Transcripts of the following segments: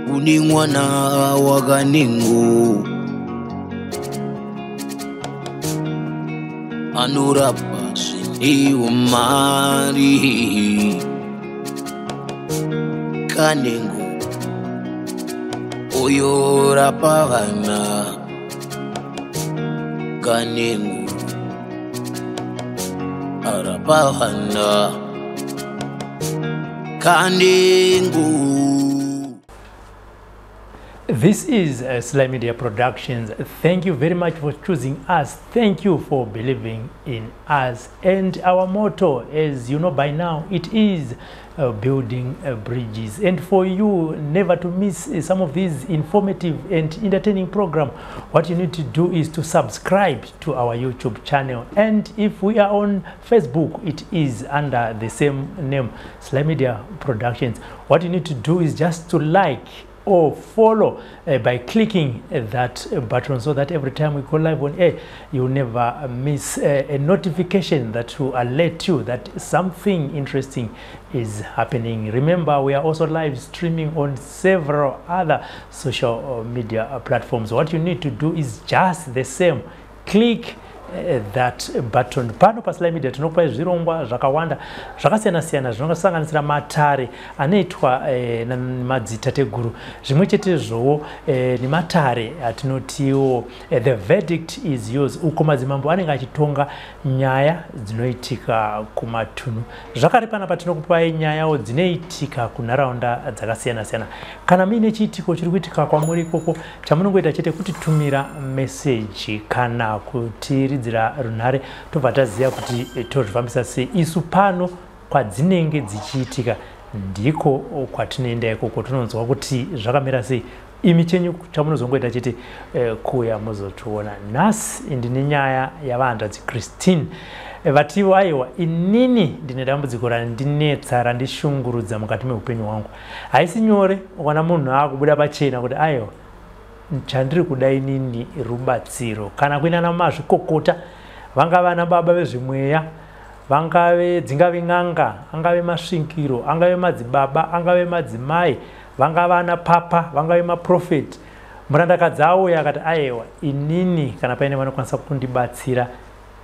Kune mwana waKanengo anorapa zvine umari. Kanengo oyorapa vana. Kanengo arapa vana. Kanengo. This is Slymedia Productions. Thank you very much for choosing us. Thank you for believing in us. And our motto, as you know by now, it is building bridges. And for you never to miss some of these informative and entertaining program, what you need to do is to subscribe to our YouTube channel. And if we are on Facebook, it is under the same name, Slymedia Productions. What you need to do is just to like or follow by clicking that button, so that every time we go live on air, you never miss a notification that will alert you that something interesting is happening. Remember, we are also live streaming on several other social media platforms. What you need to do is just the same. Click that button. Pano paSlymedia tinokupai zvirongwa zvakawanda zvakasiyana-siyana zvinosanganisira matare anoitwa namadzitateguru, zvimwe chetezvowo nematare atinotiwo "The Verdict Is Yours", uko madzimambo anenge achitonga nyaya dzinoitika kumatunhu. Zvakare panapa tinokupai nyayawo dzinoitika kunharaunda dzakasiyana-siyana. Kana muine chiitiko chiri kuitika kwamuri ikoko, chamunongoita chete kutitumira meseji kana kutiridzira runhare, tobva taziva kuti tozvifambisa sei. Isu pano kwadzinenge dzichiitika ndiko kwatinoenda ikoko, tinonzwa kuti zvakamira sei. Imi chenyu chamunozongoita chete kuuya muzotiona. Nhasi ndine nyaya yavahanzvadzi Christine. Vatiwo aiwa, inini ndine dambudziko randinetsa, randishungurudza mukati meupenyu hwangu. Haisi nyore ukaona munhu akubuda pachena kuti aiwa, chandiri kuda inini rubatsiro. Kana kuina namazvikokota, vangava vana baba vezvimweya, vangave dzingave n'anga, angave masvinkiro, angave madzibaba, angave madzimai, vangava ana papa, vangave maprofeti, murandakadzi auya akati aiwa, inini kana paine vanokwanisa kundibatsira,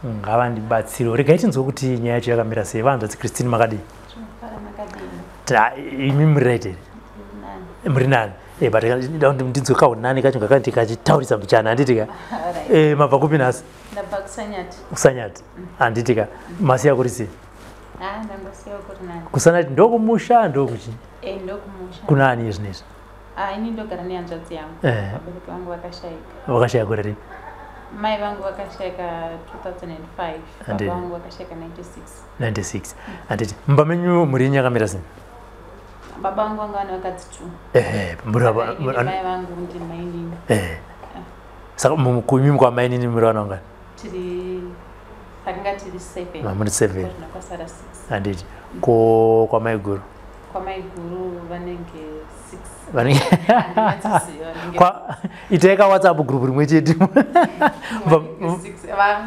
ngavandibatsire. Regai tinzwe kuti nyaya yacho yakamira sei. Vahanzvadzi Christine, makadii? Imi muri right here? Muri nani? But ndinzwe kaunani kacho ngakanti kachitaurisa mbichana, handiti ka? Mabva kupi nhasi? Ndabva kuSanyati. Kusanyati, handiti ka? Masiya kuri sei? Ah, ndangosiya kuri nani. Kusanyati ndokumusha, ndokuchi? Eh, ndokumusha. Kuna ani zvinezvi? Ah, ini ndogara nehanzvadzi yangu. Vabereki vangu vakashayika. Vakashaya gore ripi? Mai vangu vakashayika 2005. Handiti. Baba vangu vakashayika 96. 96, handiti? Mumba menyu muri yenyu yakamira sei? Baba vangu vanga vane vakadzi two. Ehe, muri Ini mai vangu ndi mainini. Saka kuimi kwamainini muri vana vangani? Tiri takanga tiri seven. Muri seven. Zvino kwasara six. Handiti? Ko kwamaiguru? Kwamaiguru vanenge six. Vanenge Handinatsoziva, vanenge Itai ka WhatsApp group rimwe chete. Vanenge six.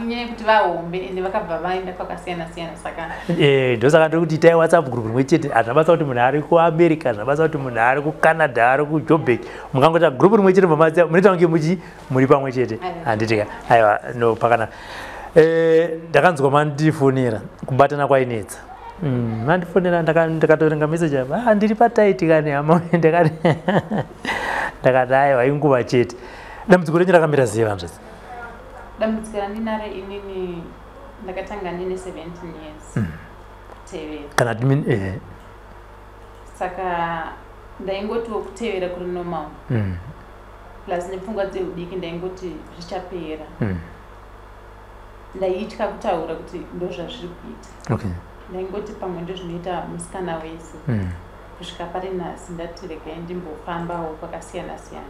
Nyaya yekuti vahombe ende vakabva vaenda kwakasiyana siyana, saka Ndosaka ndiri kuti itai WhatsApp group rimwe chete. Hazvina basa kuti munhu ari kuAmerica, hazvina basa kuti munhu ari kuCanada, ari kuJobek, mukangoita group rimwe chete, munoita kunge muchi muri pamwe chete. Aiwa. Handiti ka? Aiwa, no, pakanaka. Ndakanzwa mandifonera, kubatana kwainetsa. Mandifonera, ndakatoverenga message apa, ah, ndiri pataiti kani hama. Ndakati aiwa, inguva chete. Dambudziko renyu rakamira sei, vanzvadzi? Dambudziko randinaro inini, ndakatanga ndine 17 years kutevera. Kana Saka ndaingotiwo kutevera kuri normal, plus nepfungwa dzeudiki ndaingoti zvichapera. Ndaitya kutaura kuti ndo zvazviri kuita. Ndaingoti pamwe ndozvinoita musikana wese. Kusvika pari nhasi ndati regai ndimbofambawo kwakasiyana siyana.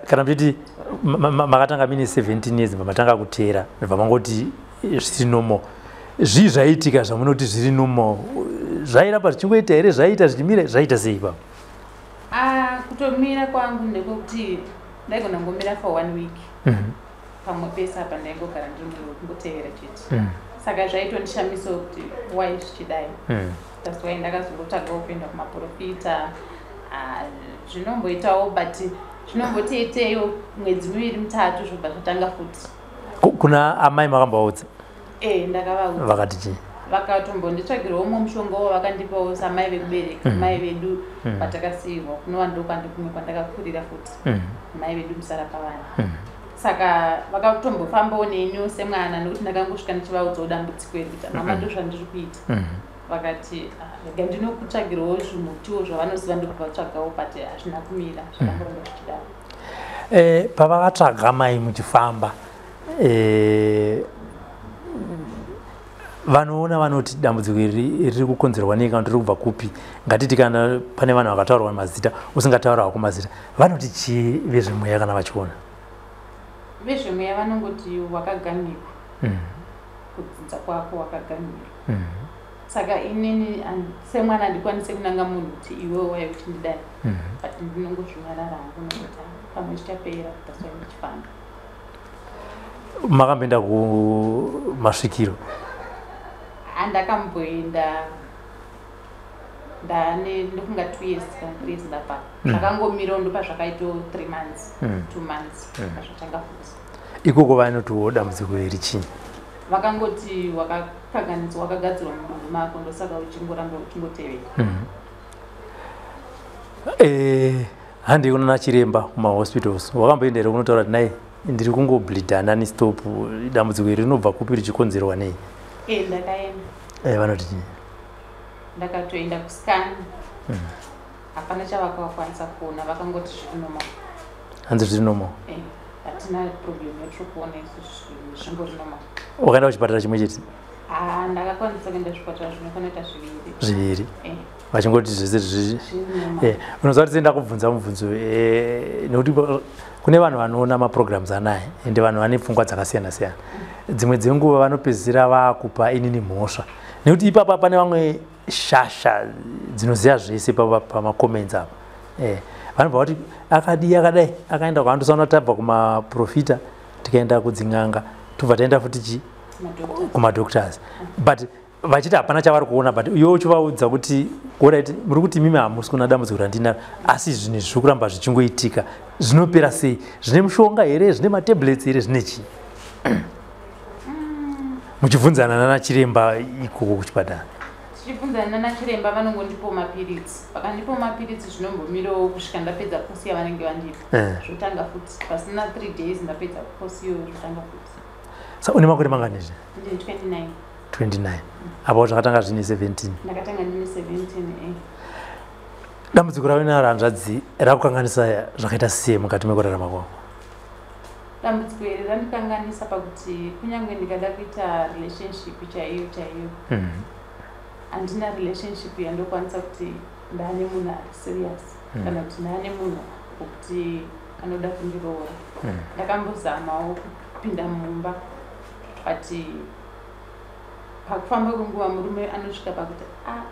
Kana muchiti makatanga mine 17 years, matanga kuteera, bva mangoti zviri normal, zvii zvaiitika zvamunoti zviri normal? Zvairamba zvichingoita here? Zvaiita zvichimira? Zvaita sei ipapo? Ah, kutomira kwangu ndekuti ndaigona kungomira for one week. Pamwe pese apa ndaingogara ndiri munhu wekungotevera chete. Saka zvaitondishamisawo kuti why zvichidai. That's why ndakazongotsvagawo kuenda kumaprofita. Ah, zvinomboitawo, but zvinombotiiteyo mwedzi miviri mitatu, zvobva zvatanga futi. Kuna amai makambovaudza? E, ndakavaudza. Vakati chii? Vakatombonditsvagirawo umwe mushonga wavakandipawo samai vekubereka, mai vedu vatakasiyirwa, kunova ndokwandi kumwe kwandakakurira futi, mai vedu musara pavana. Saka vakatombofambawo neniwo semwana, nekuti ndakangosvika ndichivaudzawo dambudziko iri kuti, "Mama, ndo zvandiri kuita." Vakati, "Ah, rega ndinokutsvagirawo zvimutiwo zvavanoziva." Ndobva vatsvagawo, but hazvina kumira, zvakangoramba zvichidaro. Pavakatsvaga mai muchifamba, vanoona vanoti dambudziko iri riri kukonzerwa nei, kana kuti riri kubva kupi? Ngatiti kana pane vanhu vakataurwa mazita, usingataura hako mazita, vanoti chii vezvemweya kana vachiona? Vezvemweya vanongoti wakaganirwa, kudzidza kwako wakaganirwa. Saka inini semwana handikwanisi kunanga munhu kuti iwewe wai uchindidai, but ndinongozvinyarara hangu nokuti, ah, pamwe zvichapera, that's why ndichifamba. Makamboenda kumasvikiro? Handakamboenda, ndane ndofunga 2 years kana 3 years ndabva. Zvakangomirawo, ndopa zvakaitawo 3 months, 2 months, pazvatanga futi. Ikoko vanotiwo dambudziko iri chii? Vakangoti wakakanganiswa, wakagadzirwa mudumbu mako, ndosaka uchingoramba uchingotevera. Handei kunana chiremba kumahospitals. Wakamboenda here kunotaura kuti, "Nai, ndiri kungobleeda nonstop, dambudziko iri rinobva kupi, richikonzerwa nei?" E, ndakaenda. Vanoti chii? Ndakatoenda kuscan, hapana chavakakwanisa kuona, vakangoti zviri normal. Hanzi zviri normal? Eh, hatina problem yatiri kuona isu, zvingori normal. Wakaenda kuchipatara chimwe chete? Ha, ndakakwanisa kuenda zvipatara zvinokwana kuita zviviri. Zviviri? Eh. Vachingoti zvese zviri Zviri normal. Unoziva kuti senda kubvunza mubvunzo, nekuti kune vanhu vanoona maprograms anaya, ende vanhu vane pfungwa dzakasiyana siyana. Dzimwe dzenguva vanopedzisira vaakupa inini mhosva, nekuti ipapa pane vamwe shasha dzinoziva zvese pamacomments apa. Vanobva vati akadii, akadai, akaenda kwaandosaona, tabva kumaprofita, tikaenda kudzin'anga, tobva taenda futi chi Madoctors. Kumadoctors, but vachiti hapana chavari kuona. But iwe uchivaudza kuti, alright, muri kuti mimi hamusi kuna dambudziko randinaro, asi zvinhu izvi zviri kuramba zvichingoitika, zvinopera sei? Zvine mushonga here? Zvine matablets here? Zvine chii? Muchibvunzana nana chiremba ikoko kuchipatara. Tichibvunzana nana chiremba, vanongondipawo mapiritsi. Vakandipawo mapiritsi, zvinombomirawo kusvika ndapedza kosi yavanenge vandipa. Zvotanga futi pasina 3 days ndapedza kosi iyoyo, zvotanga futi. Sa une makore mangani izvi? Ndine 29. 29. Apo zvakatanga zvine 17? Ndakatanga ndine 17, eh. Dambudziko rave naro, hanzvadzi, rakukanganisa zvakaita sei mukati mekurarama kwako? Dambudziko iri randikanganisa pakuti kunyange ndikada kuita relationship chaiyo chaiyo, handina relationship yandokwanisa kuti ndaane munhu ari serious, kana kuti ndaane munhu wekuti anoda kundiroora. Ndakambozamawo kupinda mumba, but pakufamba kwenguva murume anosvika pakuti, "Ah,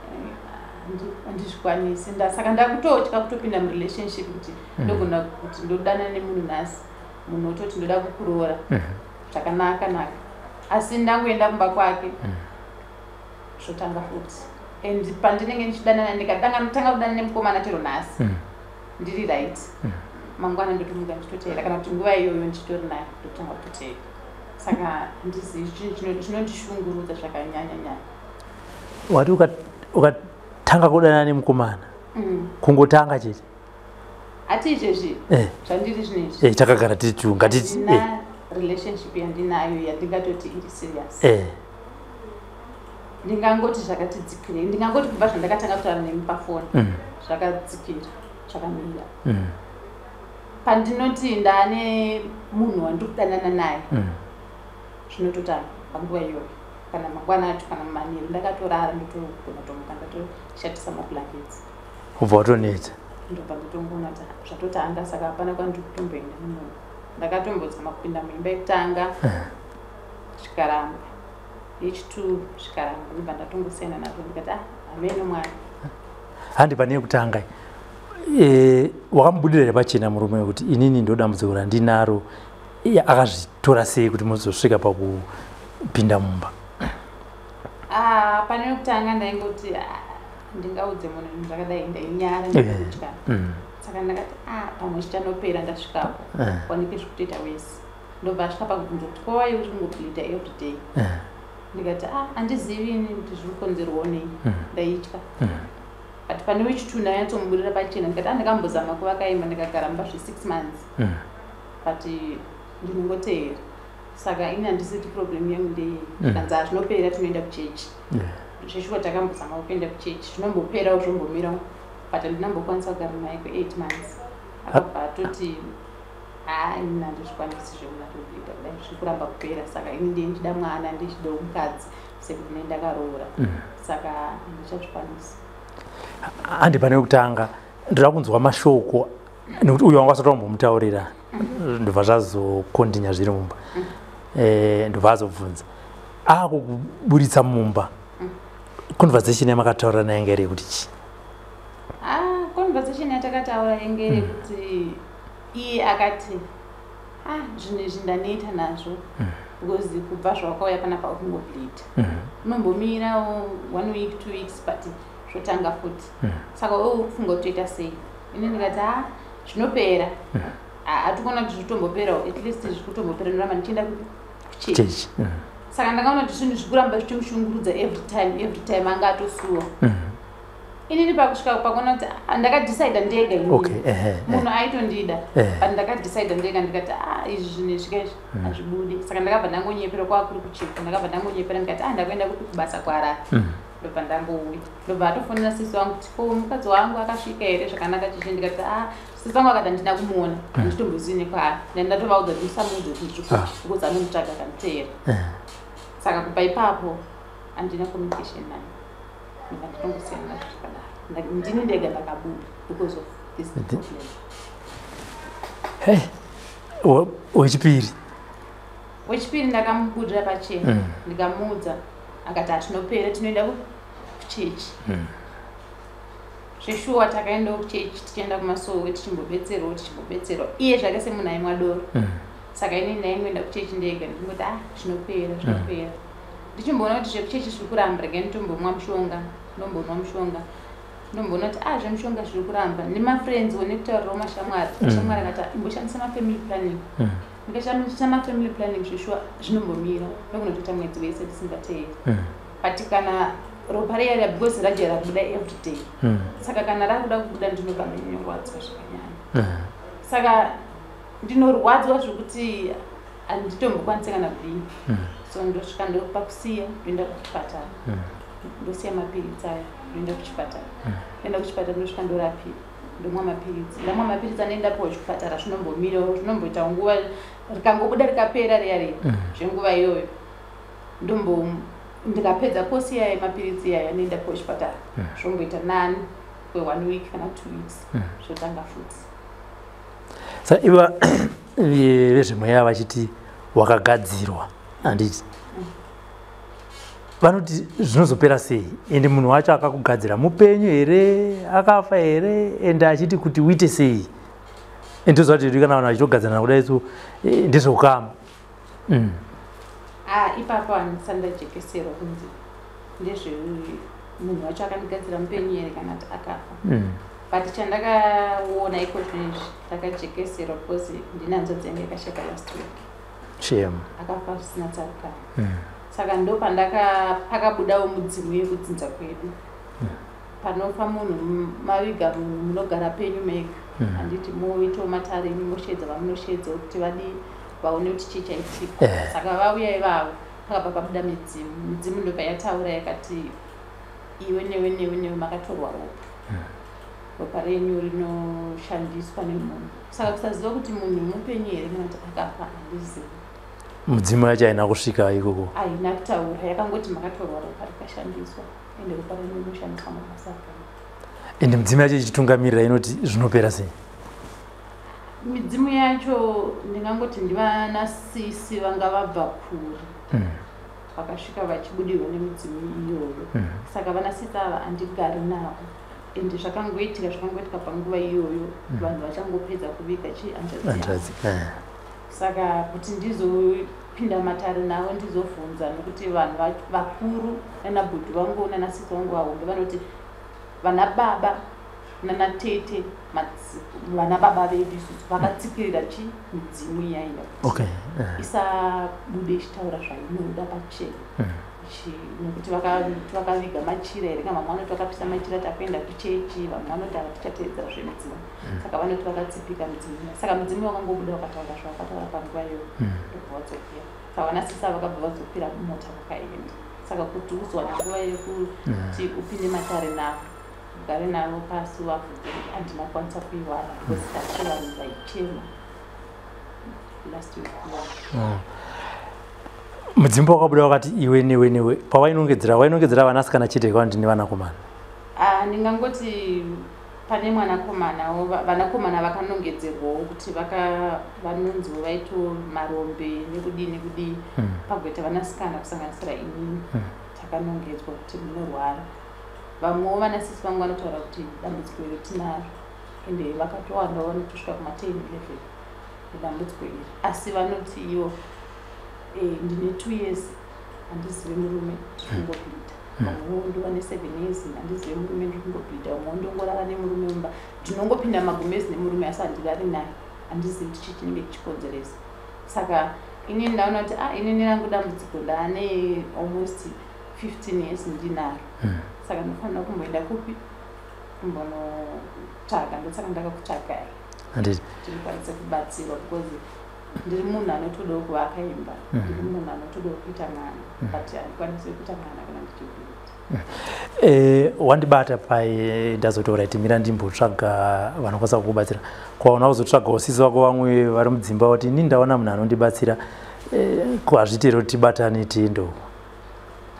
handizvikwanisi." Saka ndakutotya kutopinda murelationship, kuti ndogona kuti ndodana nemunhu nhasi, munhu ototi, "Ndoda kukuroora zvakanaka naka," asi ndangoenda kumba kwake, zvotanga futi. And pandinenge ndichidanana, ndikatanga tanga kudanana nemukomana chero nhasi, ndiri right, mangwana ndotomuka ndichitoteera, kana kuti nguva iyoyo ndichitori nayo, ndotanga kutoteera. Saka handizivi chinhu chinondishungurudza zvakanyanya nyanya. Wati ukatanga kudanana nemukomana, kungotanga chete? Hati izvezvi zvandiri zvinezvi, Takagara tiri tu, ngatiti handina relationship yandinayo yandingatoti iri serious. Ndingangoti zvakati dzikirei, ndingangoti kubva zvandakatanga kutaura nemi pafoni, zvakadzikira, zvakamira. Pandinoti ndaane munhu wandiri kudanana naye, zvinototanga panguva iyoyo, kana mangwana acho, kana manheru ndakatorara, ndotogona tomuka ndatoshatisa mablankets. Ubva watoneta. Ndobva ndatongoona kuti zvatotanga, saka hapana kwandiri kutomboenda nemunhu. Ndakatombozama kupinda muimba yekutanga, zvikaramba, yechi2 zvikaramba, ndobva ndatongosiyana nazvo, ndikati, "Ah, hameno Mwari." Handi pane yekutanga, wakamubudira here pachena murume wekuti, "Inini ndo dambudziko randinaro"? Iye akazvitora sei kuti muzosvika pakupinda mumba? Ah, pane yekutanga ndaingoti, ah, Ndingaudze munhu zvinhu zvakadai, ndainyara, ndikutya. Saka ndakati, a, pamwe zvichanopera ndasvikapo, wanike zvikutoita wese. Ndobva asvika pakubvunza kuti, "Ko wai uri kungobleeda everyday?" Ndikati, "A, handizivi ini kuti zviri kukonzerwawo nei." Ndaitya. But pane wechitu ndanyatsomuburira pachena, ndikati, "A, ndakambozama kuvaka imba, ndikagara mumba zve6 months, but ndinongoteera, saka ini handisiti problem yangu ndeyei." Kanzi, "Hazvinopera, tinoenda kuchechi." Zveshuwa takambozama kuenda kuchechi, zvinomboperawo, zvombomirawo, but handinambokwanisa kugara naye kwe8 months. Akabva atoti, "Haa, ini handizvikwanisi zvemunatobleeda kudai, zviri kuramba kupera. Saka ini ndiye ndida mwana, ndichidawo mukadzi sekuti ne ndakaroora, saka handichazvikwanisi." Handi pane kutanga ndoda kunzwa mashoko, nekuti uyu wanga wasati wambomutaurira, ndobva zvazokontinya zviri mumba. Ndobva azobvunza akukuburitsa mumba, conversation yamakataura naye ngere yekuti chii? Ah, conversation yatakataura yenge yekuti iye akati, "Ah, zvinhu izvi ndanoita nazvo, because kubva zvawakauya panapa uri kungobleeda. Unombomirawo one week, 2 weeks, but zvotanga futi. Saka wewe uri kufunga kutoita sei?" Ini ndikati, "Ha, zvinopera." Hatikuona kuti zvikutomboperawo, at least zviri kutombopera, ndoramba ndichienda kuchechi. Chechi. Saka ndakaona kuti zvinhu zviri kuramba zvichimushungurudza every time, every time anga atosuwa. Inini pakusvika pakuona kuti, ah, ndakadecida ndega inini. okay ehe, ehe. Munhu aitondida, but ndakadecida ndega, ndikati, "Ah, izvi zvinhu izvi kaizvi hazvibudi." Saka ndakabva ndangonyepera, kwakuri kucheka, ndakabva ndangonyepera ndikati, "Ah, ndakuenda kupi, kubasa kuHarare." Ndobva ndangouya, ndobva atofonera sisi wangu kuti, "Ko mukadzi wangu akasvika here zvakanaka?" Chichi, ndikati, "Ah." Sisi wangu akati, "Handina kumuona, handitombozivi nekwaari." Ndatovaudza kuti musamuudze kuti ndiri kupi, because anomutsvaga akanditeera. Saka kubva ipapo handina communication naye, ndobva nditongosiyana nazvo zvakadaro. Ndini ndega ndakabuda because of this problem. Hey, wechipiri? Wechipiri ndakamubudira pachena, ndikamuudza, akati, "Hazvinopera, tinoenda kuchechi." Zveshuwa takaendawo kuchechi, tichienda kumasowe, tichimbobetserwawo, tichimbobetserwa. Iye zvake semunhu aimwa doro. Saka inini ndaingoenda kuchechi ndega, ndichingoti, "Ah, zvinopera, zvinopera." Ndichimboona kuti zvekuchechi zviri kuramba, regai nditombomwa mushonga. Ndombonwa mushonga, ndomboona kuti, ah, zvemushonga zviri kuramba. Nemafriends nekutaurirawo mashamwari. Mashamwari akati, "Ah, imboshandisa mafamily planning." Ndikashandisa mafamily planning, zveshuwa zvinombomira, ndokunotoita mwedzi wese tisingateeri. But kana ropa riya riya, because rajaira kubuda everyday, saka kana rakuda kubuda ndinobva ndonyorwadzwa zvakanyanya. Saka ndinorwadzwa zvokuti handitombokwanisi kana kudini. So ndosvika ndopakusiya, ndoenda kuchipatara. Ndosiya mapiritsi aya, ndoenda kuchipatara. Ndoenda kuchipatara, ndosvika ndorapiwa, ndomwa mapiritsi. Ndamwa mapiritsi anoenda piwa chipatara, zvinombomirawo, zvinomboita nguva, rikangobuda rikapera riya riya. Zvenguva iyoyo ndombo ndikapedza kosi iya yemapiritsi iyaya, anoenda piwa chipatara, zvomboita nani kwe1 week kana 2 weeks, zvotanga futi. Saka iva vezvemweya vachiti wakagadzirwa, handiti? Vanoti zvinozopera sei? Ende munhu wacho akakugadzira mupenyu here, akafa here? Ende achiti kuti uite sei? Ende toziva kuti kana vanhu vachitogadzirana kudai so, ndezveukama. Ah, ipapo handisati ndajekeserwa kunzi ndezve munhu wacho akandigadzira mupenyu here kana kuti akafa. But chandakaona iko zvinezvi, ndakajekeserwa because ndine hanzvadzi yangu yakasheka last week. Shame. Akafa zvisina tsarukano. Saka ndo pandaka pakabudawo mudzimu yekudzinza kwedu. Panofa munhu, maviga munhu, munogara penyu mega, handiti? Moitawo matare enyu, moshedza vamunoshedzawo kuti vadii, vaone kuti chii chaitika. Saka vauya ivavo, pakabva pabuda midzimu. Midzimu ndobva yataura yakati, "Iwe newe newe newe makatorwa ropa. Ropa renyu rinoshandiswa nemunhu." Saka kusaziva kuti munhu mupenyu here kana kuti akafa, handizivi. Mudzimu yacho haina kusvika ikoko? Haina kutaura, yakangoti makatorwa ropa rikashandiswa, ende ropa renyu rinoshandiswa mabasa akanaka. Ende mudzimu yacho ichitungamirira inoti zvinopera sei? Midzimu yacho ndingangoti ndivanasisi vanga vabva kure, vakasvika vachibudirwa nemidzimu iyoyo. Saka vanasisi ava handigari navo, ende zvakangoitika, zvakangoitika panguva iyoyo, vanhu vachangopedza kuviga chi hanzvadzi yavo. Hanzvadzi. Saka kuti ndizopinda matare navo, ndizobvunza, nokuti vanhu vakuru nana bhudhi vangu nanasisi vangu vahombe vanoti Vana baba nanatete, vana baba vedu isusu vakatsikirira chi midzimu iyaina kuti isabude ichitaura zvainoda pachena. Nekuti vakaviga machira here, kana vamwe vanoti vakapisa machira takuenda kuchechi, vamwe vanoti havatichateedzera zvemidzimu. Saka vanoti vakatsipika midzimu. Saka midzimu vakangobuda vakataura zvavakataura panguva iyoyo, ndobva vadzokera. Saka vanasisa vakabva vadzokera mumota vakaenda. Saka kuti uzowana nguva yekuti upinde matare navo, ugare navo pasi, uvabvunze kuti handina kukwanisa kuiwana, because tacho vanhu vaichema last week. Mudzimba wakabuda wakati iwe newe newe, pawainongedzera wainongedzera vanasikana chete kana kuti nevanakomana? Ah, ndingangoti pane mwanakomanawo, vanakomana vakanongedzerwawo kuti vanonziwo vaito marombe nekudii nekudii. Pagoita vanasikana kusanganisira inini, takanongedzwa kuti munorwara. Vamwewo vanasisi vangu vanotaura kuti dambudziko iri tinaro, ende vakatowandawo vanotosvika kuma10 11 nedambudziko iri. Asi vanoti ivo ndine 2 years handizive murume, ndiri kungobleeda. Vamwewo ndova ne7 years handizive murume, ndiri kungobleeda. Vamwewo ndongorara nemurume mumba, ndinongopinda magumbezi nemurume asi handirari naye, handizivi kuti chii chinenge chichikonzeresa. Saka inini ndaona kuti inini rangu dambudziko ndaane almost 15 years ndinaro. Saka ndinofanira kumboenda kupi kumbonotsvaga? Ndosaka ndakakutsvagai Handiti. kuti ndikwanise kubatsirwa, because ndiri munhu anotodawo kuvaka imba, ndiri munhu anotodawo kuita mwana, but handikwanisi kuita mwana kana ndichibleeda. Wandibata pai ndazotaura kuti mira ndimbotsvaga vanokwanisa kukubatsira. Kwaona kuzotsvagawo sisi vako vamwe vari mudzimba kuti ini ndaona munhu anondibatsira, ko hazviiti here kuti tibatane tiendewo?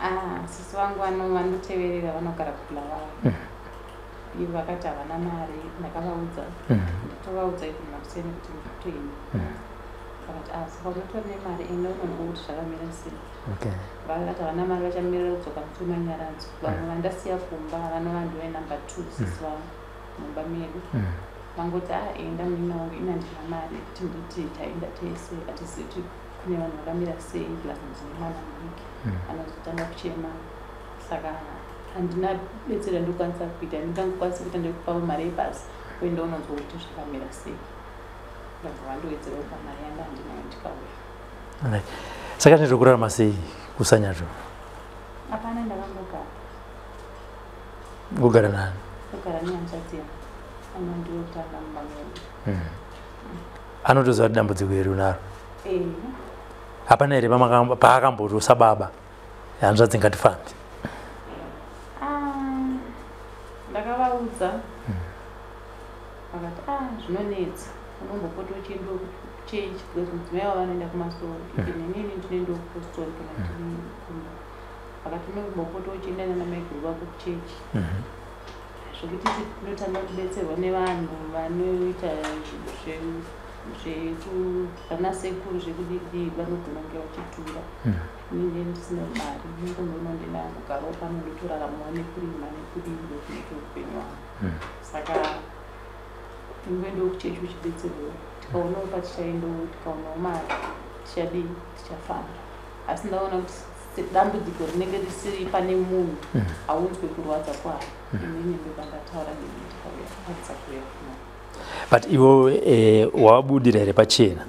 Ah, sisi vangu vanoteverera vanogara kuBulawayo. Ivo vakati havana mari. Ndakavaudza, ndatovaudza even makuseni kuti ndikutoenda. Vakati, "Ah, saka unotori nemari, enda unonzwa kuti zvakamira sei." Vakati havana mari, vachamirira kudzoka musi wemanyaradzo. Vamwe vandasiya kumba vanova ndove number 2 sisi vangu mumba medu, vangoti, "A, enda munin'ina wangu, ina handina mari yekuti nditi taenda tese, hatizivi kuti kune vanhu vakamira sei, plus ndine mwana mudiki anozotanga kuchema." Saka handina betsero yandokwanisa kuita. Ndingangokwanisa kuita ndekupawo mari yebhasi kuenda unonzwa kuti zvakamira sei. Ndabva vandowedzerawo pamari yanga handinayo ndikauya. Alright. Saka zvinoita kurarama sei kusanyazvo? Hapana, ndakangogara. Kugara nani? Kugara nehanzvadzi yangu anondiwe kutanga mumba medu. Anotoziva kuti dambudziko iri unaro? Eh. Hapana here paakambotosa baba, hanzvadzi ngatifambe? Ah, ndakavaudza, vakati, "Ah, zvinonetsa, unombopota uchiendawo kuchechi," because mudzimai wavo vanoenda kumasoro, even inini ndinoendawo kupostori kana ndiri kumba. Vakati unombopota uchienda nana maiguru vako kuchechi. Zvokuti tinotanga kubetserwa nevanhu vanoita zvanasekuru zvekudii, vanogona kunge vachitura. Inini ndisina mari, ndinongoona ndinangogarawo pano, ndotoraramawo nekurima nekudii, ndokunoita upenyu hwangu. Saka ingoendawo kuchechi uchibetserwawo, tikaonawo patichaendawo, tikaonawo mari tichadii, tichafamba. Asi ndaona kuti dambudziko rinenge risiri pane munhu, haunzwe kurwadza kwaro. Inini ndobva nemi ndikauya, kwanisa kuuya kuno. But iwe wabudira here pachena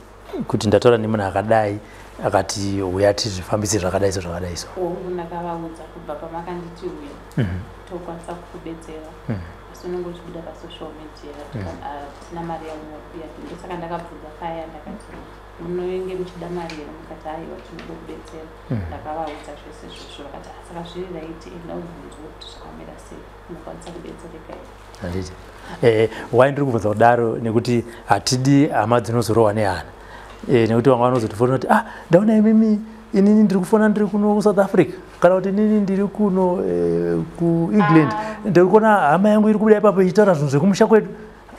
kuti ndataura nemunhu akadai, akati uya tizvifambise zvakadai so zvakadai so? Hongu, ndakavaudza kubva pamakanditi uya, tokwanisa kukubetsera, asi unenge uchibuda pasocial media, hatina mari yaunokuya. Ndosaka ndakabvunza paya, ndakati munenge muchida mari here? Mukati aiwa, tinongokubetsera. Ndakavaudza zvese izvozvo, vakati, "Ah, saka zviri right, enda ubvunzwe kuti zvakamira sei, unokwanisa kubetsereka here." Handiti. Wai ndiri kubvunza kudaro nekuti hatidi hama dzinozorohwa nehana, nekuti vamwe vanozotifona kuti, "Ah, ndaona imimi, inini ndiri kufona ndiri kuno kuSouth Africa," kana kuti, "Inini ndiri kuno kuEngland, ndiri kuona hama yangu iri kubuda ipapo ichitaura zvinhu zvekumusha kwedu."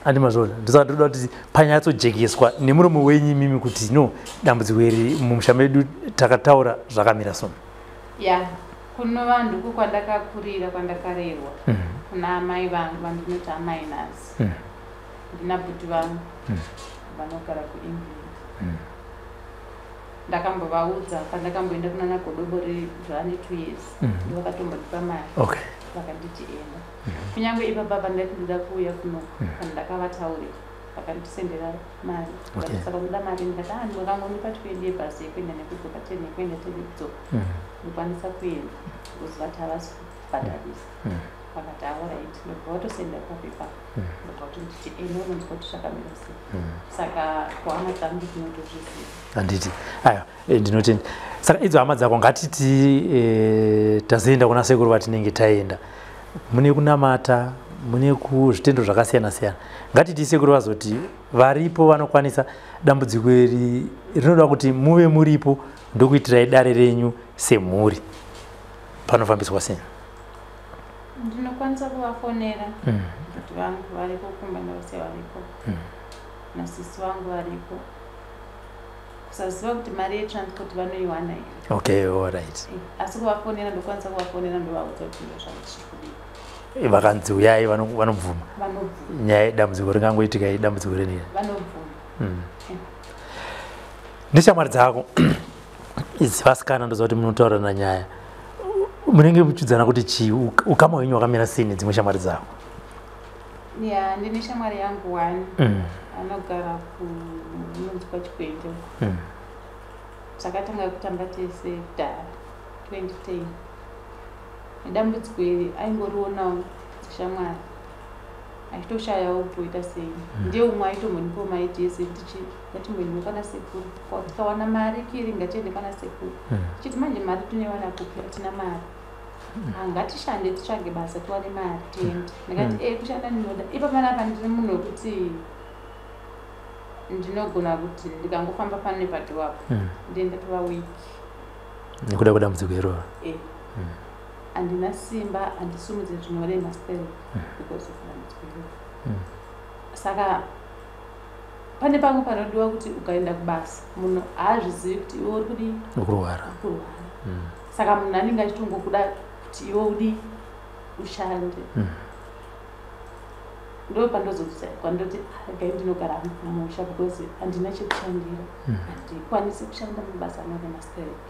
Andimazvona? Ndosaka ndinoda kuti panyatsojekeswa nemuromo wenyu imimi kuti no, dambudziko iri mumusha medu takataura zvakamira so. Ya, kuno vanhu kwandakakurira, kwandakarerwa, kuna amai vangu vandinoti amai nhasi. Ndina bhuti vangu vanogara kuEngland. Ndakambovaudza pandakamboenda kuna nagodobori zvane 2 years, ndovakatombondipa mari. Vakanditi enda. Kunyange ipapa pandati ndoda kuuya kuno, kana ndakavataurira, vakandisendera mari. Saka unoda mari? Ndikati, "Ah, vakangondipa 20 yebhasi yekuenda nekudzoka, 10 yekuenda, 10 yekudzoka, ndokwanisa kuenda," because vati havasi kubhadharisa. Vakati, "Alright." Ndobva vatosenda papepa, ndobva vatonditi, "Enda unonzwa kuti zvakamira sei." Saka kuhama dzangu ndinotozviziva. Handiti? Aiwa, ndinotenda. Saka idzo hama dzako, ngatiti tazoenda kuna sekuru vatinenge taenda, mune kunamata, mune kuzvitendo zvakasiyana siyana, ngatiti sekuru vazoti varipo vanokwanisa, dambudziko iri rinoda kuti muve muripo, ndokuitirai dare renyu semhuri, panofambiswa sei? Ndinokwanisa kuvafonera kuti vangu variko kumba, ndavasiya variko, nasisi vangu variko. Kusaziva kuti mari yetransport vanoiwana here. Okay, alright. Asi kuvafonera ndokwanisa kuvafonera, ndovaudza kuti ndo zvandiri kudii. Vakanzi uyai, vanobvuma? Vanobvuma. Nyaya yedambudziko ringangoitika, idambudziko reniri. Vanobvuma. Neshamwari dzako idzi vasikana, ndoziva kuti munotaurirana nyaya, munenge muchiudzana kuti chii? Ukama hwenyu hwakamira sei nedzimwe shamwari dzako? Ya, ndine shamwari yangu one anogara kunonzi kwaChikwende. Takatanga kutamba tese kudhara 2010. Nedambudziko iri aingorionawo seshamwari, achitoshayawo kuti oita sei. Ndiye umwe aitombondipawo maideas ekuti chi ngatimboendiwo kwana sekuru. Tikawana mari kiri, ngatiende kwana sekuru. Tichiti manje mari tinoiwana kupi? Hatina mari. Ah, ngatishande, titsvage basa, tiwane mari, tiende. Ndikati, "E, kushanda ndinoda." Ipa panapa ndiri munhu wekuti ndinogona kuti ndikangofamba pano nepadhoo apo, ndiye ndatova weak. Nekuda kwedambudziko iroro. E, handina simba, handisumudze zvinorema still because of dambudziko iroro. Saka pane pamwe panodiwa kuti ukaenda kubasa, munhu haazvizivi kuti iwe uri kudii. Kurwara. Kurwara. Saka munhu anenge achitongokuda kuti iwe udii, ushande. Ndo pandozodzoka ndoti, "Regai ndinogara mumusha because handina chekushandira, handikwanisi kushanda mabasa anorema sterek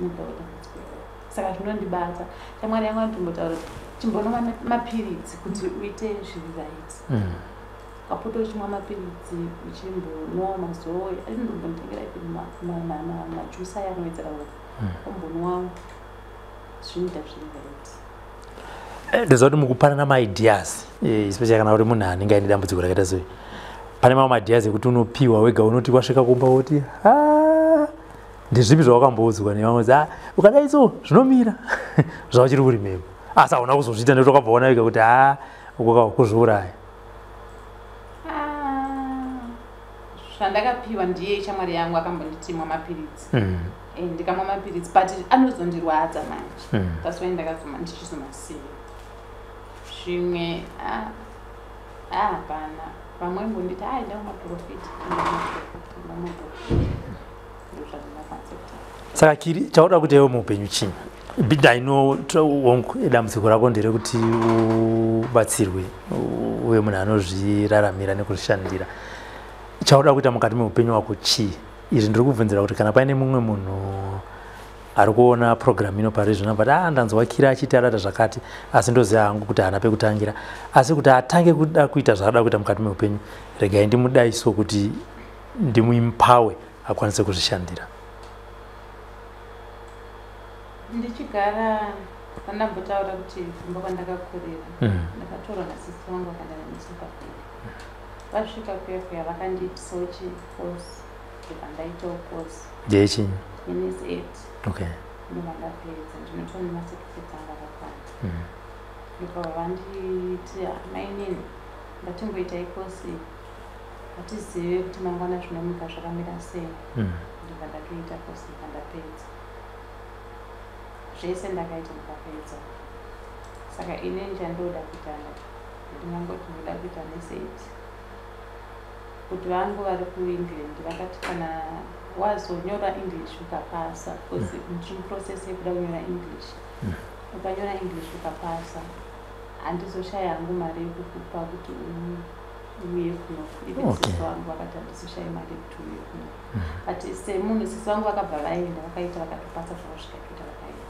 nekuda kwedambudziko iroro." Saka zvinondibata. Shamwari yangu anotombotaura kuti chimbonwa mapiritsi kuti uite zviri right. Ukapota uchimwa mapiritsi, uchimbonwawo mazoe, ainotombonditengera even majuice aya anowedzera ropa, ombonwawo, zvinoita zviri right. Ndoziva kuti mukupanana maideas, especially kana uri munhu anenge aine dambudziko rakaita sei, pane mamwe maideas ekuti unopiwa wega, unoti wasvika kumba woti, "Ah, ndezvipi zvawakamboudzwa nevamwe?" Kuti, "Ah, ukadai so zvinomira," zvauchiri kurimemba, asi hauna kuzozviita nekuti wakabva waona wega kuti ha, kuzviuraya. Ah, zvandakapiwa ndiye shamwari yangu akambonditi mwa mapiritsi. Ndikamwa mapiritsi, but anozondirwadza manje. That's why ndakazoma ndichizomasiya zvimwe. Ah, ah, hapana. Vamwe mbonditi, "Ai, enda kumaprofita, enda kumaprofita, enda kumaprofita." Ndo zvandingakwanisa kutaura. Saka kiri chauda kuti iwe muupenyu chii? Ndaino hongu, dambudziko rako nderekuti ubatsirwe, uve munhu anozviraramira nekuzvishandira. Chauda kuita mukati meupenyu hwako chii? Izvi ndiri kubvunzira kuti kana paine mumwe munhu ari kuona program ino pari zvino, but, "Ah, ndanzwa Kira achiti adada zvakati, asi ndoziva hangu kuti haana pekutangira, asi kuti atange kuda kuita zvaada kuita mukati meupenyu, regai ndimudai so kuti ndimuempower akwanise kuzvishandira." Ndichigara pandambotaura kuti kumba kwandakakurira, ndakatorwa nasisi vangu, vakaenda nemuSouth Africa. Vasvika kuya kuya, vakandiitisawo chicourse, ndobva ndaitawo course. Ndeyechinyi? Nurse aid. Ndobva ndapedza, ndinotora nemacertificates angu akakwana. Ndobva vanditi, "Mainini, ngatingoitai course, hatizive kuti mangwana zvinomuka zvakamira sei." Ndobva ndatoita course, ndobva ndapedza zvese, ndakaita ndikapedza. Saka inini chandoda kuita, ndingangoti ndoda kuita nurse aid. Kuti vangu vari kuEngland vakati kana wazonyora English ukapasa, because ndiri muprocess yekuda kunyora English, ukanyora English ukapasa, handizoshaya hangu mari yekukupa kuti uye kuno. Even sisi vangu vakati handizoshayi mari yekuti uye kuno. But semunhu, sisi vangu vakabva vaenda, vakaita, vakatopasa zvavo, zvikatoita, vakaenda.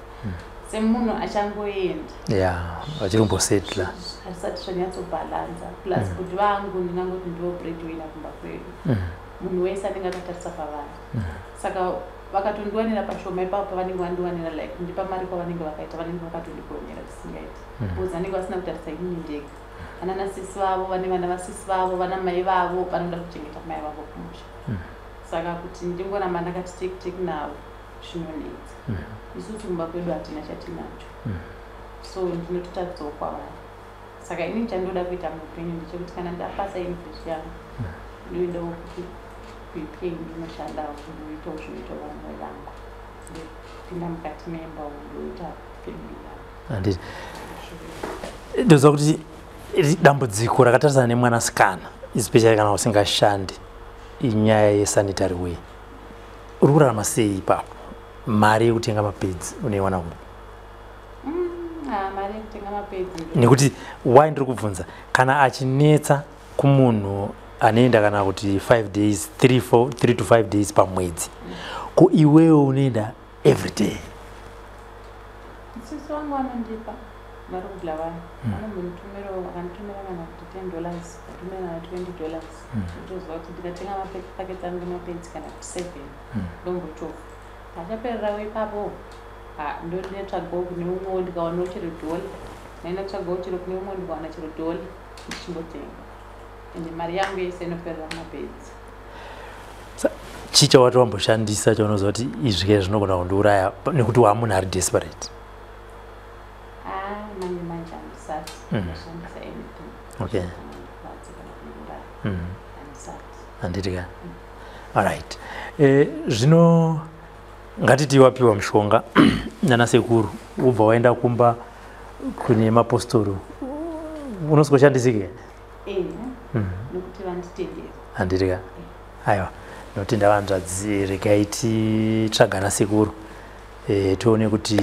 Semunhu achangoenda, ya, vachiri kumbosetla. Hazvisati zvanyatsobhalanza. Plus kuti vangu, ndingangoti ndivo breadwinner kumba kwedu. Munhu wese anenge akatarisa pavanhu, saka vakatondiwanira pashoma ipapo pavanenge vandiwanira, like kundipa mari kwavanenge vakaita, vanenge vakatondigonera tisingaiti, because vanenge vasina kutarisa inini ndega. Vana nasisi vavo vane vana, vasisi vavo, vana mai vavo vanoda kuchengeta mai vavo kumusha. Saka kuti ndingoramba ndakati tek tek navo zvinonetsa. Isusu kumba kwedu hatina chatinacho, so ndinototadzawo kwavari. Saka inini chandoda kuita muupenyu ndechekuti kana ndapasa university yangu, ndoendawo kuti kuUK, ndinoshandawo, ndoitawo zvinoita vamwe vangu, ndopinda mukati memba, ndoita family yangu. Handiti ndoziva kuti dambudziko rakatarisana nemwanasikana, especially kana usingashandi, inyaya yesanitary wear. Uri kurarama sei ipapo? Mari yekutenga mapads unoiwana kupi? Ah, mari yekutenga mapads Nekuti why ndiri kubvunza, kana achinetsa kumunhu anoenda kana kuti 5 days, 3, 4, 3 to 5 days pamwedzi, ko iwewe unoenda every day? Sisi vangu vanondipa vari kuBulawayo, vanombonditumirawo, vakanditumira kana kuti $10, vatumira kana $20. Ndotoziva kuti ndikatenga mapaketi angu emapads kana kuti 7, ndombochofa. Achapererawo ipapo, ndonetsvagawo kune umwewo, ndikawanawo chero dhola, ndainotsvagawo chero kune umwe, ndikawana chero dhola, ndichingotenga. Ende mari yangu yese inoperera mumapads. Chii chawati wamboshandisa chaunoziva kuti izvi ke zvinogona kundiuraya, nekuti wamunhu ari desperate? Ah, manje manje handisati ndashandisa anything chinondikuvadza kana kundiuraya. Handisati. Handiti ka, alright. Zvino ngatiti wapiwa mushonga nana sekuru, ubva waenda kumba kune mapostori, unosingoshandisike? Eh, nokuti vanditendera. Handiti ka, aiwa, notenda vanzvadzi. Regai titsvagana sekuru, tione kuti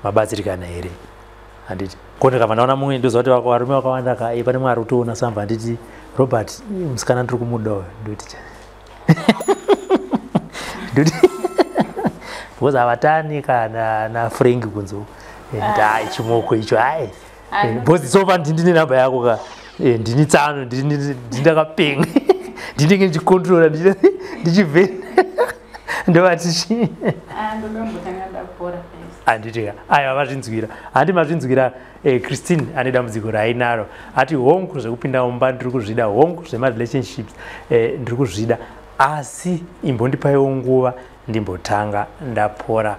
mabatsirikana here. Handiti ko ndikabva ndaona mumwe, ndoziva kuti varume vakawanda ka, pane mumwe ari kutoona samba, handiti, Robert, musikana ndiri kumuda uyo, ndoti ndoti because havatani kana naFrank kunzo. Nditi hai, chimoko icho hai. Because so far ndini namba yako ka. Ndini tsano, ndini ndakapenga, ndinenge ndichikontrora, ndichivhena, ndovati chi. Ah, ndodombotanga ndapora first. Handiti ka, aiwa, vazvinzwira, handi mazvinzwira. Christine ane dambudziko raainaro. Ati hongu, zvekupinda mumba ndiri kuzvida, hongu, zvemarelationships ndiri kuzvida, asi imbondipaiwo nguva ndimbotanga ndapora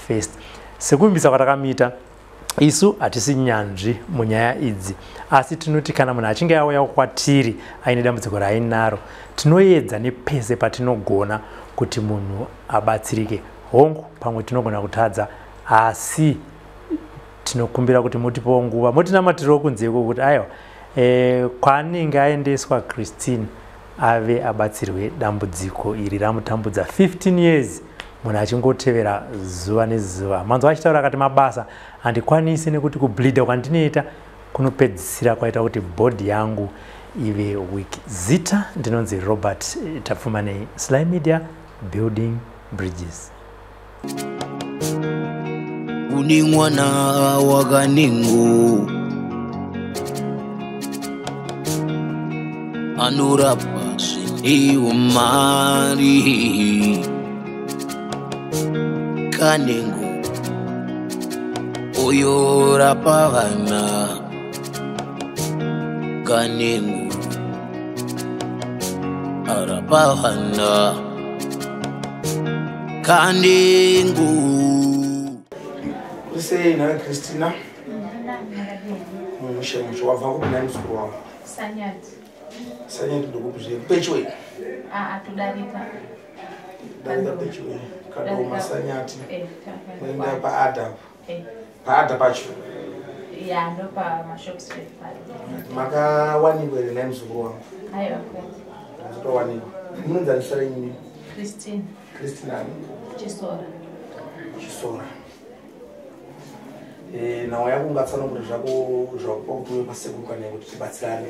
first. Sekuvimbisa kwatakamita, isu hatisi nyanzvi munyaya idzi, asi tinoti kana munhu achinge auya kwatiri aine dambudziko raainaro, tinoedza nepese patinogona kuti munhu abatsirike. Hongu, pamwe tinogona kutadza, asi tinokumbira kuti mutipewo nguva, mutinamatirawo kunzeko kuti aiwa, kwaanenge aendeswa Christine ave abatsirwe dambudziko iri ramutambudza 15 years, munhu achingotevera zuva nezuva. Manzwa achitaura akati mabasa handikwanisi nekuti kubleeda kwandinoita kunopedzisira kwaita kuti body yangu ive weak. Zita ndinonzi Robert Tapfumanei, Sly Media, building bridges. Kune mwana wakanengo anorapa zvinewo mari. Kanengo oyorapa vana. Kanengo arapa vana. Kanengo. Sei nawe, Christina? Mushe mushe. Wabva kupi nai muzukuru wangu? Sanyati. Sanyati ndokupi zve? Pechiwe? Aa, todarika. Darika Pechiwe, Kadoma, Sanyati. Eh. Muenda paadha? Eh. Paadha pacho? Ya, ndopamashops pari. Makawanikwa here nai muzukuru wangu? Aiwa, kwete. Mazotowanikwa. Munonzanisa renyu? Christine. Christine ani? Chisora. Chisora. Nhau yako ungatsanangura zvako zvakupa kuti uve pasekuru kana kuti tibatsirane?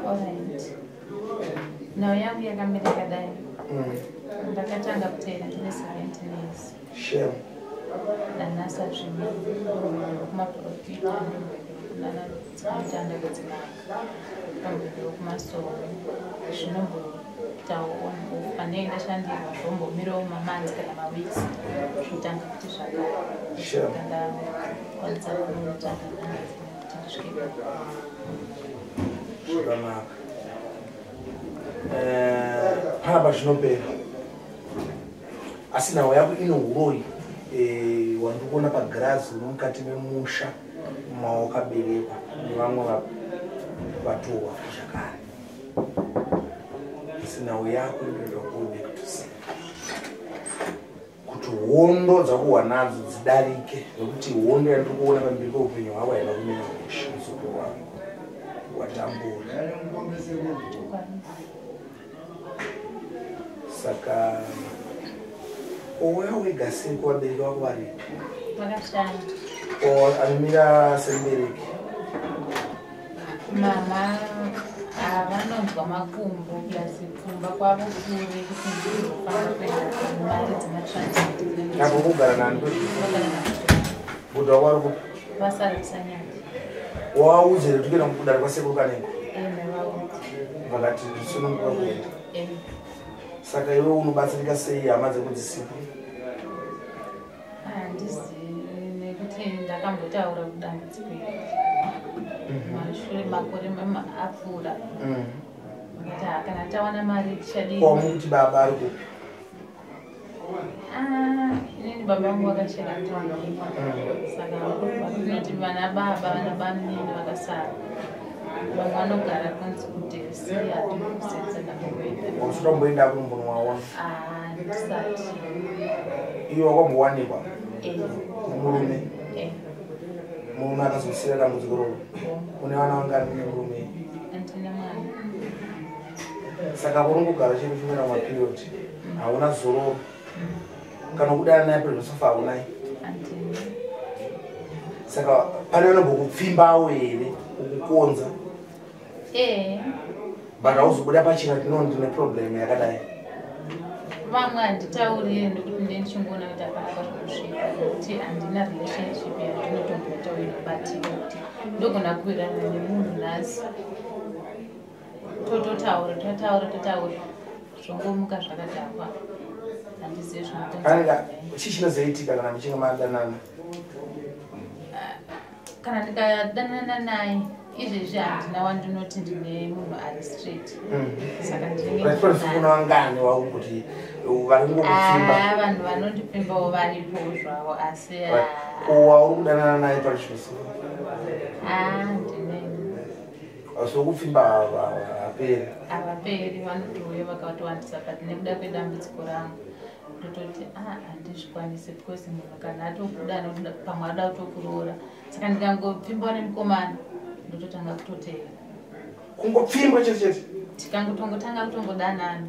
Alright, nhau yangu yakamira yakadai. Ndakatanga kuteera ndine 17 years. Shame. Nanhasi hazvimiri. Kumaprofita nana kudzin'anga, ndomboendawo kumasowe, zvinomboitawo on off. Pandinenge ndashandirwa zvombomirawo mamonths kana maweeks, zvotanga kuti zvakare. Shame. Saka ndakwanisa kunotsvaga n'anga dzimwe kuti ndisvike. Zvakanaka. Panapa zvinopera, asi nhau yako ine uroyi wandiri kuona pagirazi uri mukati memusha mawakaberekwa nevamwe vatorwa zvakare, asi nhau yako inoitwa go back to sender kuti hondo dzakuhwa nadzo dzidarike, nekuti hondo yandiri kuona pamberi peupenyu hwako haina kumira mushe. Muzukuru wangu, watambura. Saka ouya wega sei? Kuvabereki vako varipi? Vakashanda. O anomira semubereki? Mama vanonzwa makumbo, plus kumba kwavo kure kuti ndizofamba kuenda mari dzematransport. Apo kugara nani? Vagara Budha wako ari kupi? Vasara kusanyati. Waudzere kuti kuenda kudare kwasekuru Kanengo? Ndavaudza. Vakati sununguka kuenda. Saka iwe unobatsirika sei hama dzekudzisipo? Handizivi, nekuti ndakambotaura kudambudziko iri mashure makore apfuura. Vakati, "Ah, kana tawana mari tichadii." Kwamukuti baba ari kupi? Ah, inini baba vangu vakashaya saka tinoti vana baba, vana bamunini vakasara, vamwe vanogara kunzi kuDelsi, hatinokusenza ndakamboenda. Usati wamboenda kumbonowaona? Ah, ndisati. Iwe wakambowanikwa nemurume? Eh. Murume akazosira dambudziko roro? Une vana vangani nemurume? Andina mwana. Saka urongogara chiri chimera maperiod, hauna zororo, kana kudana naye pedzosofa haunai? Andina. Saka pane vanombokupfimbawo here, ukukonza? Eh. But hauzobuda pachena kuti no, ndine problem yakadai? Vamwe handitaurire nekuti ndine ndichingoona kuti hapana kwazvinosvika, nekuti handina relationship yandinotomboitawo inobatika, kuti ndogona kuwirirana nemunhu nhasi, tototaura, totaura, totaura, zvongomuka zvakadhakwa, handizivi Anenge zvinokonzera. chii chinozoitika kana muchinge madanana? Kana ndikadanana naye izvezvi, handina wandinoti ndine munhu ari straight, saka ndinenge Right, vangani wakuti vari kungokupfimba? Ah, vanhu vanondipfimbawo varipo zvavo, asi Right. Ko wauri kudanana naye parichosofa? Ah, ndine. Asi wokupfimba haperi? Havaperi, vanotouya vakatowandisa, but nekuda kwedambudziko rangu ndototi a handizvikwanisi, because munhu kana atokuda anotoda, pamwe ada kutokuroora, saka ndikangopfimbawo nemukomana ndototanga kutoteera. Kungopfimbwa chete chete? Tikangotongotanga kutongodanana,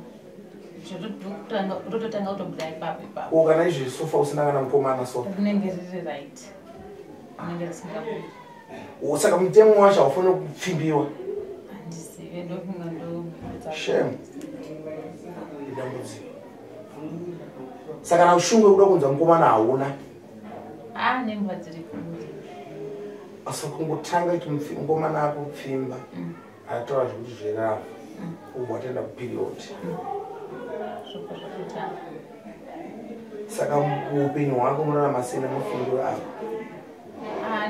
tototanga kutobuda ipapo ipapo. Ko kana izvi sofa usina kana mukomana so? Rinenge riri right, rinenge risingabudi. Saka mutemo wacho haufaniri kupfimbiwa? Handizive, ndofunga ndo. Shame. Idambudziko. Saka kana ushungu wekuda kunza mukomana hauna? A, nenguva dziri kure. Asi kungotanga kuti mukomana akupfimba, ataura zvekuti zverava, ubva watoenda kuperiod? Zvobva zvatotanga. Saka muupenyu hwako unorarama sei nemafungiro ako?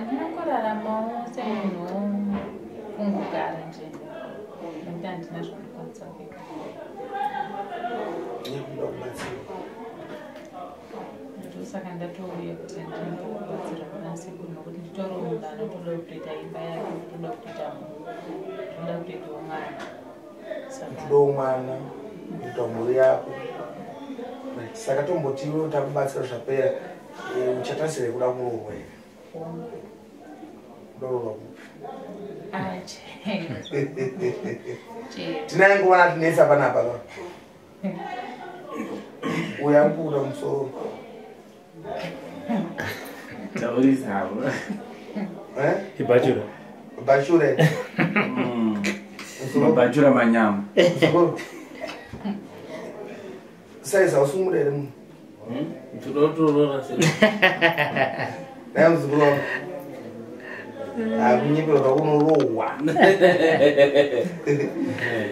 Ndinongoraramawo semunhu kungogara nje, nekuti handina zvandokwanisa kuita. Nekuda kubatsirwa. Ndosaka ndatouya kuti ndimbobatsirwa kuna sekuru, nokuti nditoriwo munhu anotoda kutoita imba yake, kutoda kutoita munhu, toda kutoitawo mwana, saka Kutodawo mwana, kuita mhuri yako. Right. Saka tomboti iwe takubatsira zvapera, uchatasira kuda kuroorwa here? Kuda kuroorwa kupi? Ah, chero chero. Tinaye nguva natinetsa panapa ka uyo ari kuuta musoro. Taurisavo. Eh? Ibhachura. Bachure. Mabhachura manyama. Muzukuru. Size hausungura here munhu? Toda kutorora se. Dai muzukuru wangu. Akunyeperwa pakunorohwa.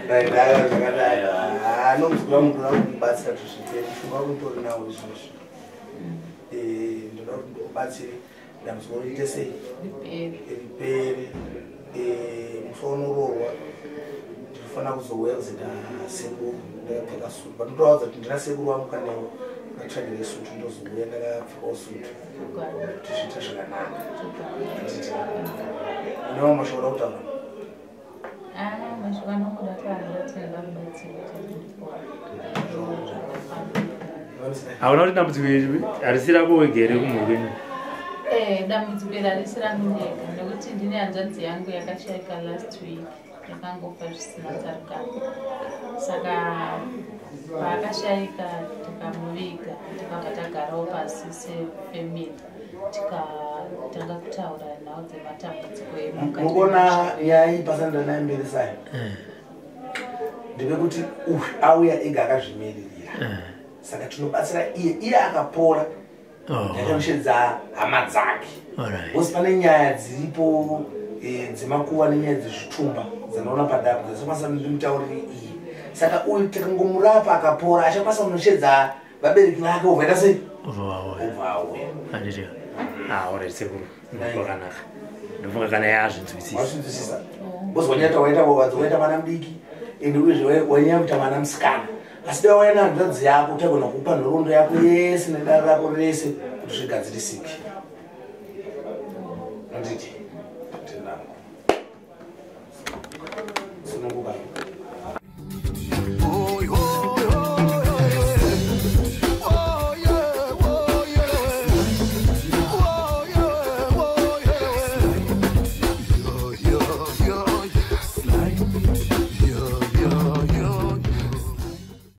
Dai dai zvakadai. Ah, no muzukuru wangu ndoda kukubatsira kuti zviite. Mushonga wangu nditori nawo izvozvi. Eh, ndoda kuti ndikubatsire. Dambudziko riite sei? Ripere. Ripere. Eh, musi waunoroorwa ndinofanira kuzouya kuzoita sekuru ndakapfeka sutu. But ndotovaudza kuti ndina sekuru vangu kanewo ndatsvagire sutu ndozouya ndakapfekawo sutu kuti zviite zvakanaka. Unewo mashoko oda kutaura? Ah, mashoko anongoda kutaura kuti ndinoda kubatsirwa chete ndipore. Zvakafamba. Hauna kuti dambudziko iri harisi rako wega here kumhuri kwenyu? Eh, dambudziko iri harisi rangu ndega nekuti ndine hanzvadzi yangu yakashaika last week yakangofa zvisina tsarukano. Saka paakashaika tikamuviga tikabva tagarawo pasi sefamily tikatanga kutaura nhau dzematambudziko emukati. Mukuona nyaya iyi pasandira nayo mberi sayo ndepekuti uyu auya ega akazvimiririra, saka tinobatsira iye, iye akapora ndakamushedza hama dzake. Because pane nyaya dziripo dzemakuva nenyaya dzezvitumba dzanoona padapo dzasokwanisa ndimutaurire iye. Saka uyu tikangomurapa akapora achakwanisa kunoshedza vabereki vake, obva aita sei? Obva wauya. Obva auya. Handiti? Ah, alright sekuru, kwakanaka. Ndofunga kana yazvinzwisisa. Wazvinzwisisa? Because wanyata waita waita mwana mudiki ende uyezve wanyanya kuita mwana musikana, asi dai wauya nehanzvadzi yako taigona kupa nhoroondo yako yese nedare rako rese kuti zvigadzirisike, handiti?